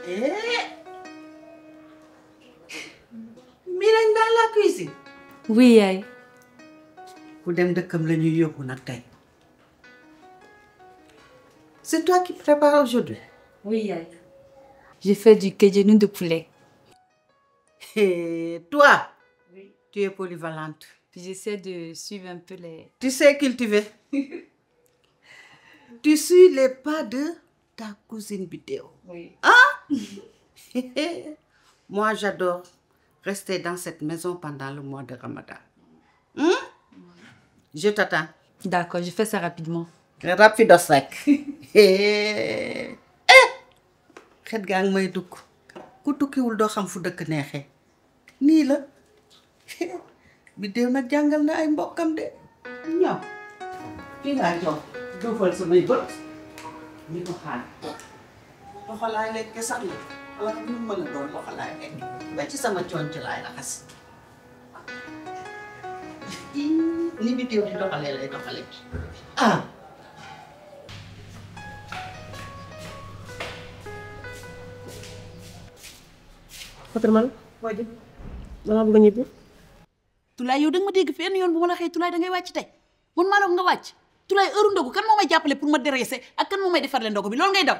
Eh, Mirañ dans la cuisine. Oui, yaay. Ku dem dëkkam la ñuy yóbbu nag tey. C'est toi qui prépares aujourd'hui? Oui, yaay. J'ai fait du kéjenou de poulet. Et toi, Oui. tu es polyvalente. J'essaie de suivre un peu les... Tu sais cultiver. Tu suis les pas de ta cousine Bidéo. Oui. Moi, j'adore rester dans cette maison pendant le mois de Ramadan. Je t'attends. D'accord, je fais ça rapidement. Rapidos rek. Xet gaa ngi may dugg. Ku tukkiwul doo xam fu dëkk neexee. Nii la. Bidéo nag jàngal na ay mbokkam de. Ñëw. Fii laa jox. Duufal samay bët. Ñu ko xaar. Loxo laay lekk sax na. Wala nu mu mën a doon loxo laay lekk. Ba ci sama coon ci laay raxas. Ni Bidéo di doxalee lay doxalee. Ah. Fatima dama bëgg a ñibbi. Tulaay yow da nga ma dégg fenn yoon bu ma la xëy Tulaay da ngay wàcc tey man maa la ko nga wàcc Tulaay heure ndogu kan moo may jàppale pour ma dérese ak kan moo may defarle ndogu bi loolu ngay daw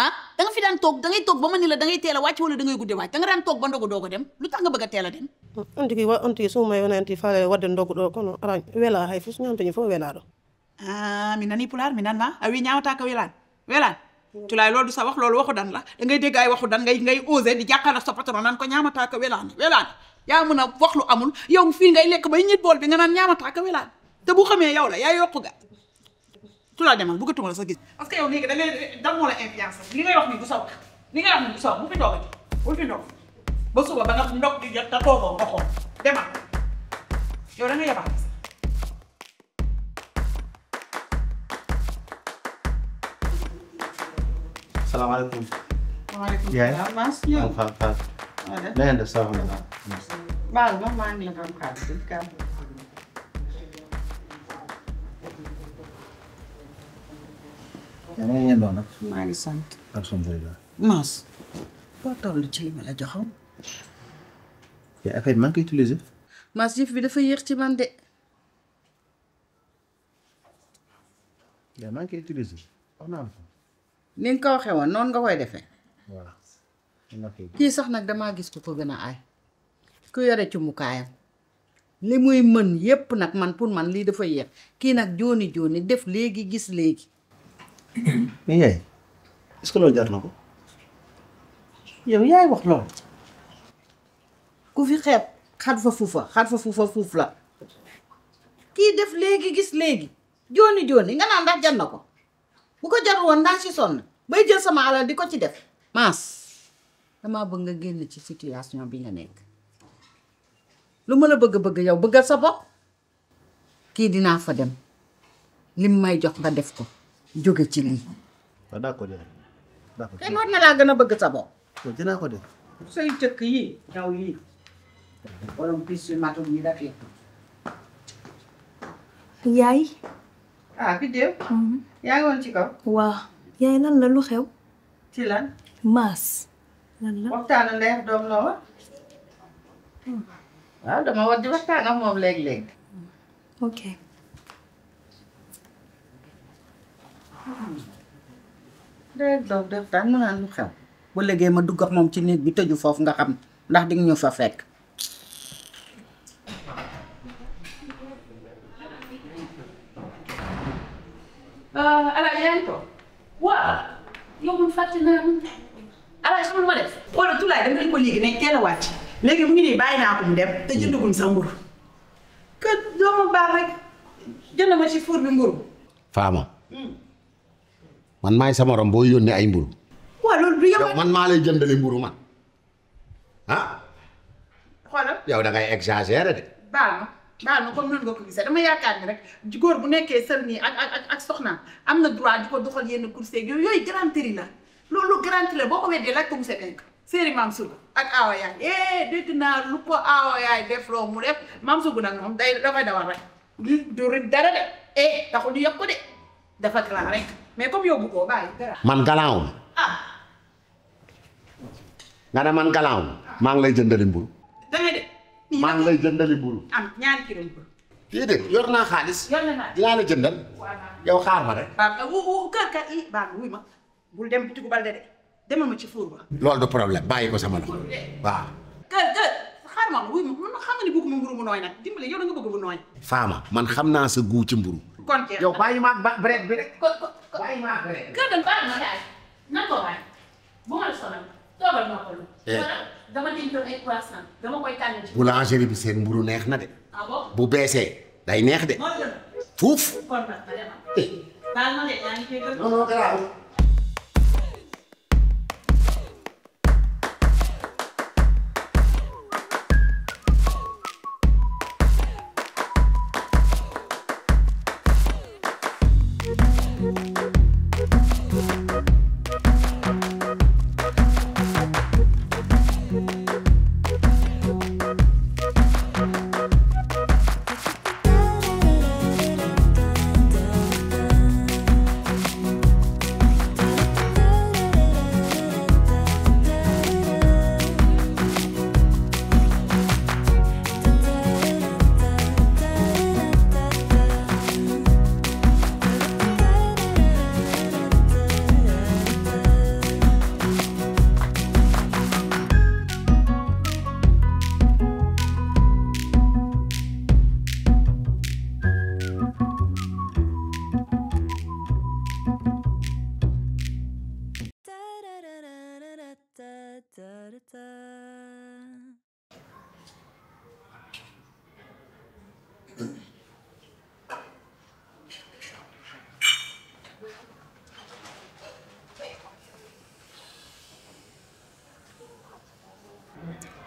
ah da nga fi daan toog da ngay toog ba ma ni la da ngay teel a wàcc wala da ngay gudde wàcc da nga daan toog ba ndogu doo ko dem lu tax nga bëgg a teel a dem. Anti suma yona anti faale wadde ndogu ɗo kono ara wela hay fof ñamtañi fof welaɗo. Mi nani pulaar mi nan ma a wi ñaawata ka welaan Tulaay loolu du sa wax loolu waxu dan la da ngay dégg ay waxu dan ngay osé di jàkkaarloo sa patron naan ko ñaamata ka welaan yaa mën a wax lu amul yow fii ngay lekk bay ñit bool bi nga naan ñaamata ka welaan te bu xamee yow la yaa yokku ga Tulaay demal bëggatuma la sa gis parce que yow léegi da ngay dam moo la influence li ngay wax ni du sa wax li ngay wax ni du sa wax bu fi toogati bu fi toog ba suba ba nga ndog di jot te toogoo nga xool demal yow da nga yabaat salaamaaleykum. Waaleykum Yaay. salaam. Mas ñëw. Faat. Na ngeen def ça va. Baal ma maa ngi la doon xaar si kàddu. yaa ngi leen doon nag. Maa ngi sant. alhamdulilah. Mas. Foo toll ci li ma la joxoon. yaa affaire maa ngi koy utiliser. Mas yëf bi dafa yéex ci man de. yaa maa ngi koy utiliser. wax naa la ko. Ni nga ko waxee woon noonu nga koy defee. voilà. Kii sax nag damaa gis ku ko gën a aay. ku yore ci mukaayam. li muy mën yépp nag man pour man lii dafa yéex. kii nag jooni def léegi gis léegi. mais yaay est-ce que loolu jar na ko. yow yaay wax loolu. ku fi xeeb xat fa fuufa fuuf la. kii def léegi gis léegi. jooni nga naan ndax jar na ko. bu ko jarul woon ndaa si sonn bay jël sama alal di ko ci def. Maas damaa bëgg nga génn ci situation bi nga nekk. lu ma la bëgg yow bëggal sa bopp. kii dinaa fa dem lim may jox nga def ko jóge ci lii. waaw d'accord yaay. d'accord kenn war na laa gën a bëgg sa bopp. waaw dinaa ko def. say cëkk yii ñaw yii. borom pis yu matul yi dafee. Yaay. ah Bidéo. yaa ngi woon ci kaw. Waa. Yaay lan la lu xew? ci lan. Maas. Lan la? waxtaan leer doom la wa. waaw dama war di waxtaan ak moom léeg-léeg. Ok. léegi doom def daan mu naan lu xew. bu léegi ma dugg ak moom ci néeg bi tëju foofu nga xam ndax di nga ñu fa fekk. Alaaji yaa ngi toog waaw yow man fàtte naa Alaaji xam nga ma def wala Tulaay dama ko léegi nañ teel a wàcc léegi mu ngi nii bàyyi naa ko mu dem te jëndaguñ sa mburu que doo ma baax rek jënd ma ci four bi mburu Faama man maay sa morom boo yónnee ay mburu waaw loolu du yow man maa lay jëndale mburu man ah xoolal yow da ngay exagérer de. baal ma comme noonu nga ko gisee dama yaakaar ni rek góor bu nekkee sël nii ak soxnaam am na droit di ko doxal yenn course yooyu galanterie la loolu galanterie la boo ko weddee laaj ko mu sekk séeri maam sugu ak aawa yaay dégg naa lu ko aawa yaay def loo mu def maam sugu nag moom dafay dawal rek du dara de taxul ñu yokk ko de dafa galant rek mais comme yow bu ko bàyyi dara man galaawul. nga ne man galaaw maa ngi lay jëndali mburu dangay de maa ngi lay jëndali mburu am ñaari kilo mburu déedéet yor naa xaalis dinaa la jëndal yow xaar ma rek kër i baa wuy ma bul dem bitigu balde de demal ma ci fuur ba loolu du problème bàyyi ko sama loxo waaw kër xaar ma wuy ma xam nga ni bëgguma mburu mu nooy nag dimbali yow da nga bëgg bu nooy faama man xam naa sa guu ci mburu kon jeex yow bàyyi maag bread bi rek bàyyi maag bread kër ga baax na daal nan ko waay bu ma la sonal toogal noppalu. dama dencoon ay croissant dama koy tànn ci. boulangerie bi seen mburu neex na de. ah bon bu beesee day neex de. fuuf. kon nag ma dem baal ma de yaa ngi koy gën. non non garaaw.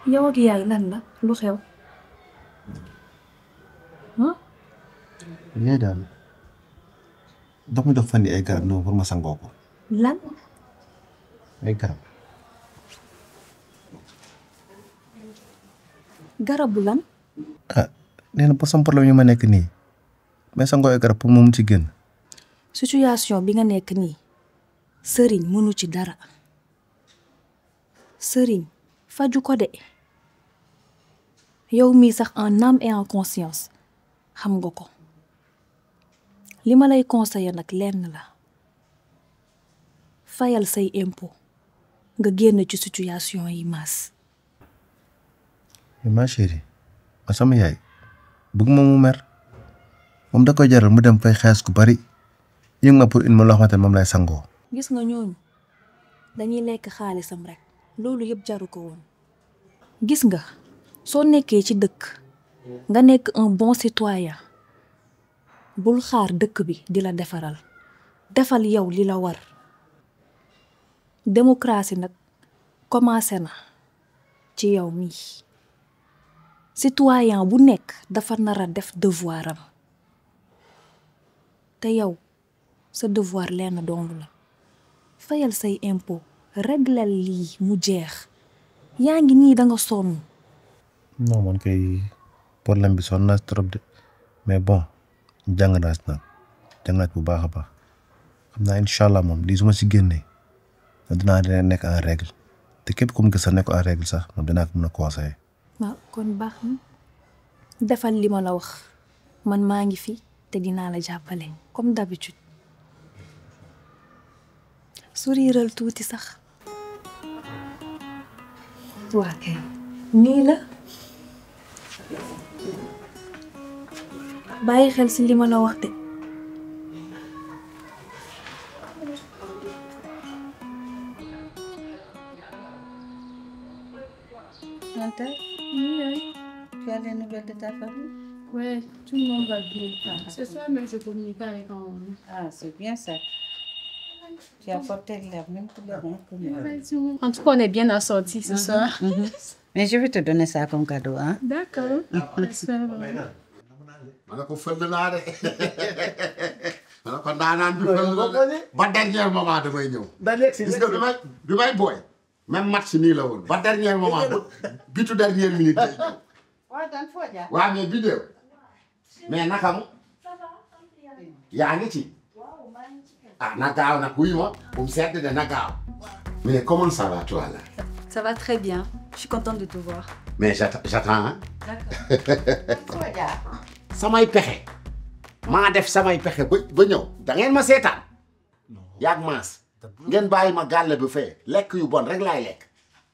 yow ak yaay lan la lu xew yaay daal dox mi dox fan yi ay garab noonu pour ma sangoo ko lan ay garab garabu lan ah nee na pour sama problème yi ma nekk nii mais sangoo ay garab pour moom ci génn situation bi nga nekk nii sëriñ mënu ci dara sëriñ faju ko de yow mii sax en âme et en conscience xam nga ko li ma lay conseiller nag lenn la fayal say impôt nga génn ci situation yi maas. mais ma chérie ma sama yaay bëgg ma mu mer moom da koy jaral mu dem fay xees ku bari yëng ma pour une ma loo xamante ne moom lay sangoo. gis nga ñooñu dañuy lekk xaalisam rek loolu yëpp jaru ko woon gis nga soo nekkee ci dëkk nga nekk un bon citoyen bul xaar dëkk bi di la defaral defal yow li la war démocratie nag commencé na ci yow mii citoyen bu nekk dafa nar a def devoiram te yow sa devoir lenn dong la fayal say impôt réglal lii mu jeex yaa ngi nii da nga sonn. non man kay problème bi sonn naa trop de mais bon jàng naa si nag jàng naa bu baax a baax xam naa incha allah moom lii su ma si génnee dinaa nekk en règle te képp ku mu gis a nekk en règle sax moom dinaa ko mën a conseiller. waaw kon baax na defal li ma la wax man maa ngi fi te dinaa la jàppale comme d'habitude souriral tuuti sax. waa kay nii la bàyyi xel si li ma la wax de. Anta, tu as les nouvelles de ta famille? Ouais, tout le monde va bien. Ce soir même, je communique avec un... Ah, c'est bien ça. Tu as porté la même couleur que moi. En tout cas, on est bien assortis ce soir. Mais je vais te donner ça comme cadeau, hein? D'accord. ma ne ko fël naa de ma ne ko ndaanaan bi fël na de ba dernier moment damay ñëw. gis nga bi may booy même match nii la woon ba dernier moment bitu dernière minute day ñëw. waaw mais vidéo mais naka mu yaa ngi ci ah na gaaw nag wuyu ma bu mu sedd de na gaaw mais comment ça va toi là. Ça va très bien. Je suis contente de te voir. mais j'attends hein. D'accord. samay pexe maa def samay pexe ba ñëw da ngeen ma seetaan yaag maas ngeen bàyyi ma gàlle bi fee lekk yu bon rek laay lekk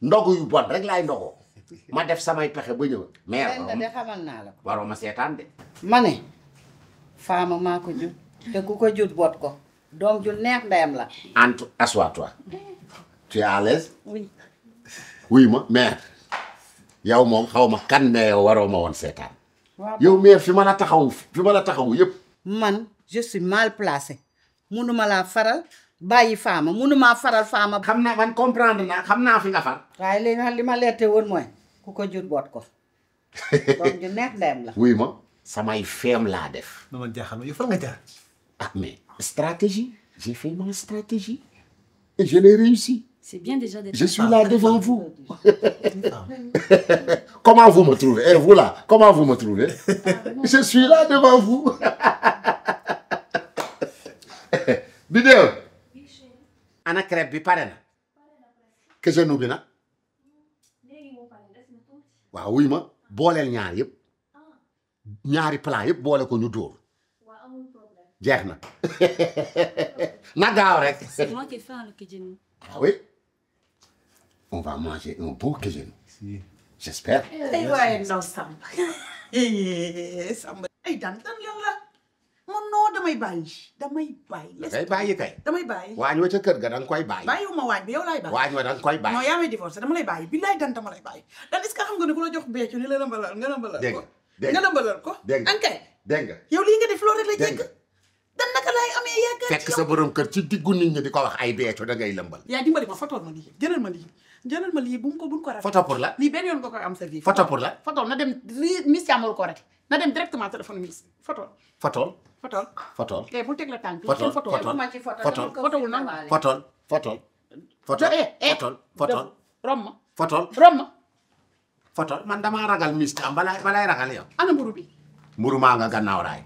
ndogu yu bon rek laay ndogoo ma def samay pexe ba ñëw mais lenn de xamal naa la ko. waroo ma seetaan de ma ne faama maa ko jur te ku ko jur boot ko doom ju neex ndeyam la. Antou assois-toi tu es à l'aise oui. wuy ma mère yow moom xaw ma kan mais yow waroo ma woon seetaan waaw yow mère fi ma la taxawu yëpp man je suis mal placé munuma laa faral bàyyi faama munumaa faral faama. xam naa man comprendre naa xam naa fi nga far waaye li ma leerte woon mooy ku ko jur boot ko doom ju neex ndeyam la. wuy ma samay feem laa def dama jaaxal ma yow fan nga jaar. ah mais stratégie j'ai fait ma stratégie et je l'ai réussi. C'est bien déjà d'être... Je suis là devant vous. Comment vous me trouvez? Et vous là, comment vous me trouvez? Je suis là devant vous. Bidéo. Ana crêpe bi pare na. Que je n'oublie na. waaw wuy ma booleel ñaar yëpp. ñaari plat yëpp boole ko ñu dóor. jeex na. na gaaw rek. C'est moi qui ai fait un kejenu. Ah oui? On va manger un beau kejenu. J'espère. ay waaye ndaw Samba. Samba ay dan lan la man noo damay bàyyi. Ngay bàyyi kay. damay bàyyi. waañ wa ca kër ga danga koy bàyyi. bàyyiwuma waañ bi yow laay bàyyi. waañ wa danga koy bàyyi. non yaa may divorcé dama lay bàyyi billaay dan dama lay bàyyi. dan est-ce que xam nga ne ku la jox beccu ni la lëmbalal nga lëmbalal ko. dégg nga lëmbalal ko. dégg nga ankay. dégg nga. yow lii nga def loolu rek la dégg jégg. nga. dan naka laay amee yaakaar fekk sa borom kër ci diggu nit ñi di ko wax ay beccu da ngay lëmbal. yaa dimbali ma fotool ma lii jëlal ma lii bu mu ko rafet. photo pour la. lii benn yoon nga koy am sa vie. photo pour la. fotool na dem lii Miss Thiam ko rek na dem directement téléphone Miss fotool. photo. fotool. photo. tey bul teg la tànk. Photo, fotool photo. ma ci photo Photo. dama ko Photowul noonu. filmé waale. photo. photo. photo. rom ma. photo. man damaa ragal Miss Thiam balay ragal yow. ana mburu bi. mburu maa nga gannaaw raay.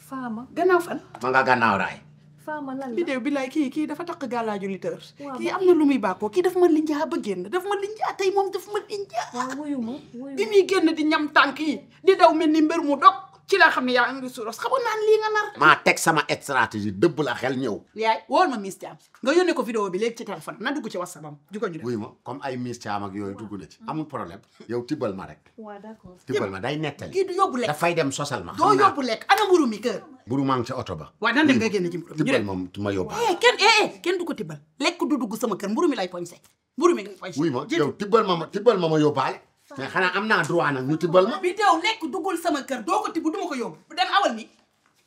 Fama. gannaaw fan. ma nga gannaaw raay. Fama lan la. vidéo bi lay kii dafa takk gàllaaju liteur. Waaw. kii am na lu muy bàkkoo kii dafa ma linjaa ba génn dafa ma linjaa tey moom dafa ma linjaa. waaw wuyu ma bi muy génn di ñam tànk yi di daw mel ni mbir mu dog ci laa xam ne yaa ngi suuros xamoon naa lii nga nar. maa teg sama stratégie dëbb la xel ñëw. yaay wool ma Miss Thiam nga yónnee ko vidéo bi léegi ci téléphone na dugg ci WhatsApp am di ko ñu def. wuy ma comme ay Miss Thiam ak yooyu dugg na ci amul problème yow tibbal ma rek. waaw d'accord. tibbal ma day nettali. kii du yóbbu lekk dafay dem sosal ma. doo yóbbu lekk ana mburu mi kër. mburu maa ngi ca oto ba. waaw nan dem nga génn ci mburu mi ñu tibbal dem. ma yóbbu. kenn du ko tibbal lekk du dugg sama kër mburu mi lay poñse mburu mi ngay poñse. wuy ma yow tibbal ma yóbbaale. mais xanaa am naa droit nag ñu tibbal ma. vidéo lekk duggul sama kër doo ko tibb du ma ko yóbbu dem awal mi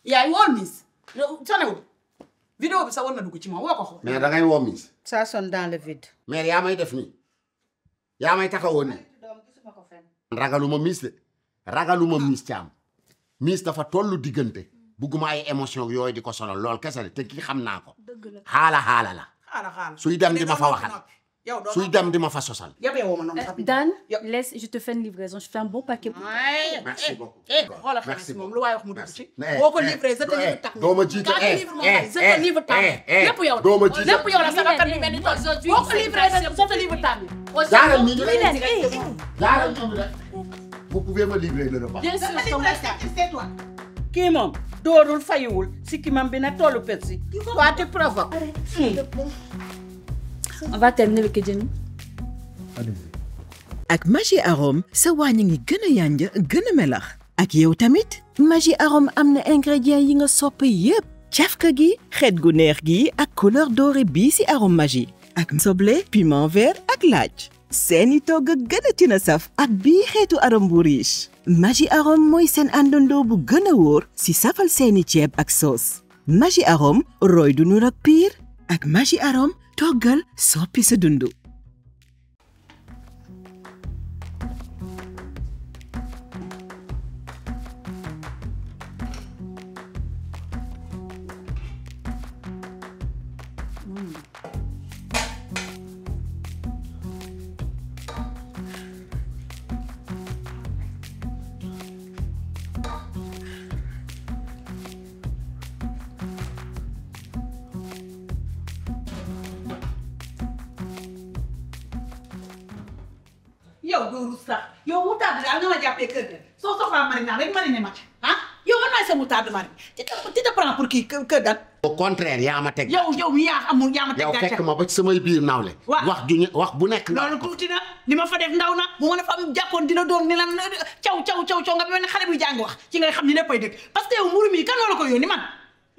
yaay wool Miss sonewul vidéo bi sa war na dugg ci moom woo ko xool. mais da ngay woo Miss. ça sonne dans le vide. mais yaa may def nii yaa may taxawoo nii. ragaluma Miss de ragaluma Miss Thiam Miss dafa tollu diggante bugguma ay émotion yooyu di ko sonal lool kese la te kii xam naa ko. dëgg la. xaala la. xaaral suy dem di ma fa waxal. yow doo suy dem di ma fa sosal. yabee woo ma noonu sax. Dan, laisse, je te fais une livraison. Je fais un bon paquet. merci beaucoup. xoolal merci xaalis moom lu waay wax mu dugg merci. ci. boo ko livré je te livre temps. doo ma jiite je te livre temps. lépp yow doo ma jiite lépp yow la sama kan bi mel ni tool. boo ko livré je te livre temps. jaaral nii ñu Milen, jaaral nii ñu rek. vous pouvez me livrer le repas. bien sûr, c'est toi. kii moom doorul fayiwul sikkimam bi na tollu persi. toi tu provoques. on va terminer le kejenu. ak Maggi Arôme sa wàññi ngi gën a yànja gën a melax ak yow tamit Maggi Arôme am na ingrédients yi nga sopp yépp cafka gi xeet gu neex gi ak couleur dorée bii ci arôme Maggi ak soble piment vert ak laaj seeni togg gën a tina saf ak bii xeetu arôme bu riche Maggi Arôme mooy seen àndandoo bu gën a wóor ci safal seeni ceeb ak soos Maggi Arôme roy du nur ak piir ak Maggi Arôme toggal soppi sa dundu yow doo rus sax yow moutarde daal nga ma jàppee kër ga soo soxlaa marina rek mariné ma ah yow man maay sa moutarde marine tu te prends pour kii kër gan. au contraire yaa ma teg. yow mi yaa amul yaa ma teg yow gàcce. fekk ma ba ci samay biir nawle. wax bu nekk. loolu tuuti na li ma fa def ndaw na bu ma la fa jàppoon dina doon ni la caw nga mel ne xale buy jàng wax ci ngay xam ni léppay dëgg parce que yow mburu mi kan moo la ko yónni man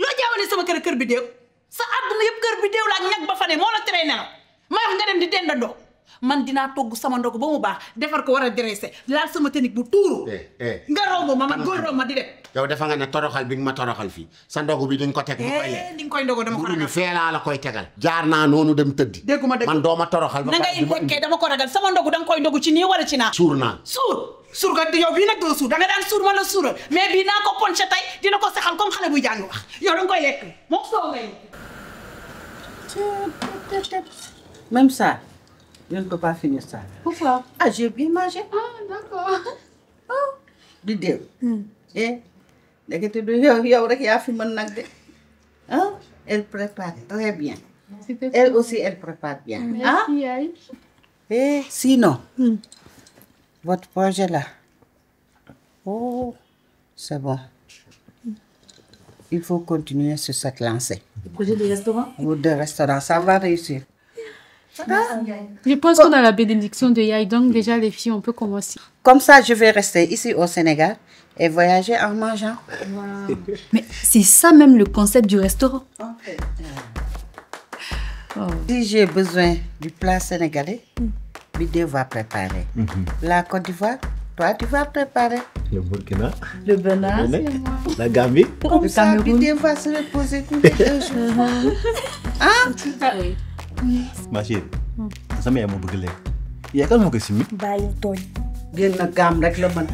loo jaawale sama kër bi déew sa àdduna yëpp kër bi déew la ak ñag ba fa ne moo la teree nelaw ma wax nga dem di dendandoo man dinaa togg sama ndog ba mu baax defar ko war a dressé laal sama technique bu tuuru. nga romb ma man góor romb ma di dem. yow dafa nga ne toroxal bi nga ma toroxal fii sa ndogu bi dañ ko teg. di nga koy ndogu dama ko ragal. feelaa la koy tegal. jaar naa noonu dem tëddi. dégguma dëgg man doo ma toroxal. ba na ngay nekkee dama ko ragal sama ndogu danga koy ndogu ci nii wala ci naa. suur naa. suur nga yow bii nag doo suur da nga daan suur ma la suural mais bii naa ko ponché tey dina ko saxal comme xale buy jàng wax yow danga koy lekk moom soo ngay Même ça, je ne peux pas finir ça. Pourquoi? Ah, j'ai bien mangé. Ah, d'accord. Du déw. Ndekete du yow rek yaa fi mën nag de. Ah, elle prépare très bien. Elle aussi, elle prépare bien. Merci, Aïe. Et sinon, votre projet là, oh, c'est bon. Il faut continuer sur cette lancée. Le projet de restaurant? Ou de restaurant, ça va réussir. Je pense qu'on a la bénédiction de Yaï, donc déjà les filles, on peut commencer. Comme ça, je vais rester ici au Sénégal et voyager en mangeant. Wow. Mais c'est ça même le concept du restaurant. Si j'ai besoin du plat sénégalais, Bidé va préparer. La Côte d'Ivoire, toi, tu vas préparer. Le Burkina. Le Benin. La Gambie. Comme ça, Bidé va se reposer tous les 2 jours. Hein? Ma chérie. sama yaay moo bëgg lekk. yaa kan moo ko simmi. bàyyi tooñ. génn gaam rek la mën.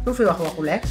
ku fi wax waxu lekk.